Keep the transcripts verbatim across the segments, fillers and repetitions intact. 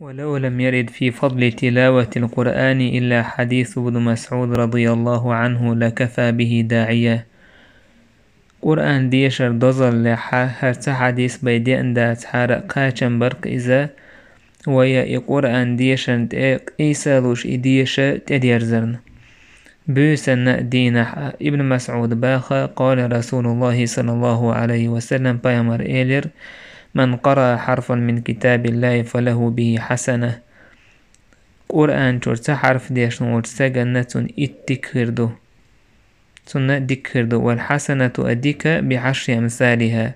ولو لم يرد في فضل تلاوة القرآن إلا حديث ابن مسعود رضي الله عنه لكفى به داعية. Къуръан дешар дозаллехьа, хӀара цхьа хьадис бай деана дацахьара, кхачам бар-кх иза, вай и Къуръан дешарна тӀе къийсалуш и деша тӀедерзарна. Буьйсанна а дийнахьа Ибн МасӀуда баха, قال رسول الله صلى الله عليه وسلم, пайхамар элира: من قرأ حرفا من كتاب الله فله به حسنة. Къуръан чуьра цхьа хьарф дешна волчу стаганна цунна итт дика хир ду. Цунна дика хир ду. والحسنة, а дика, بعشر أمثالها,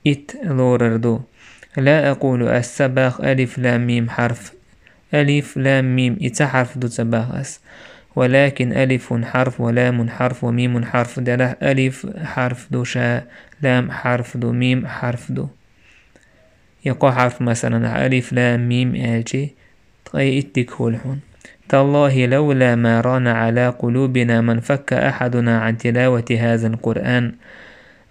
итт лорар ду. لا أقول, ас ца бах алиф, лам, мим хьарф. Алиф, лам, мим, и цхьа хьарф ду ца бах ас. ولكن ألف حرف ولام حرف وميم حرف, делахь алиф хьарф ду ша, лам хьарф ду, мим хьарф ду. И кхо хьарф, масалан, алиф, лам, мим аьлчи, ткъе итт дика хуьлу хьуна. تالله لولا ما ران على قلوبنا ما انفك أحدنا عن تلاوة هذا القرآن.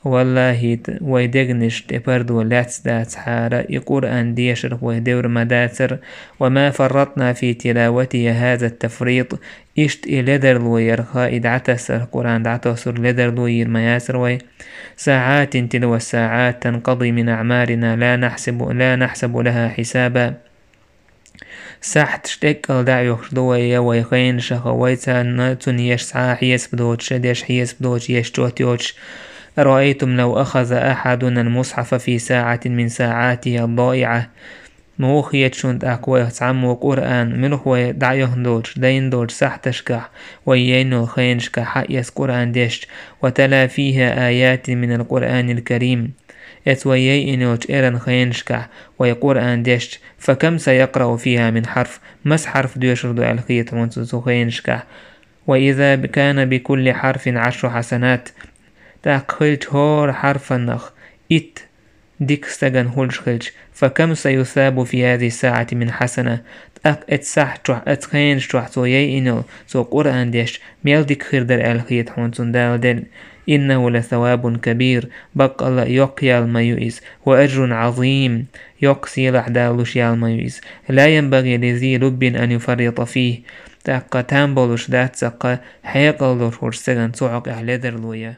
Валлахьи, т-, вай дегнаш тӀе пардо лаьцна дацахьара, и Къуръан дешарх вай девр ма дацара, وما فرطنا في تلاوته هذا التفريط, иштта и ледарло ярха, и дӀатассарх, Къуръан дӀатоссар ледарло йийр ма яцара вай. ساعات تلو الساعات تنقضي من أعمارنا لا نحسب، لا نحسب لها حسابا. Сахьташ тӀеккъал дӀа а йохуш ду вай, я вай хенашаха, вай царна цунна еш цхьа а хьесап доцуш, деш хьесап доцуш, еш чот йоцуш. أرأيتم لو أخذ أحدنا المصحف في ساعة من ساعاته الضائعة. Муха хета шуна тӀаккха вайх цхьаммо Къуръан, муьлха вай дӀа а йохна долчу, дайна долчу сахьташкахь, вай яйна йолу хенашкахь хьаэца Къуръан дешча, وتلا فيها آيات من القرآن الكريم. Эцу вай яйина йолчу эран хенашкахь вай Къуръан дешча, فكم سيقرأ فيها من حرف, маса хьарф доьшур ду аьлла хета хьуна цу, цу хенашкахь. وإذا كان بكل حرف عشر حسنات, тӀаккха хилча хӀора хьарфанах итт дика стагана хуьлуш хилча, فكم سيثاب في هذه الساعة من حسنة, тӀаккха эцу сахьт чохь, эцу хенаш чохь цо яйина йолу, цо Къуръан дешча, мел дика хир дара аьлла хета хьуна цунна Дала делла. إنه لثواب كبير, баккъалла а йоккха ял ма ю иза, وأجر عظيم, йоккха сийлахь Дала луш ял ма ю иза. لا ينبغي لذي لب أن يفرط فيه. ТӀаккха там болуш дац цхьаккха хьекъал долуш волчу стагана цу хьокъехь ледарло ян.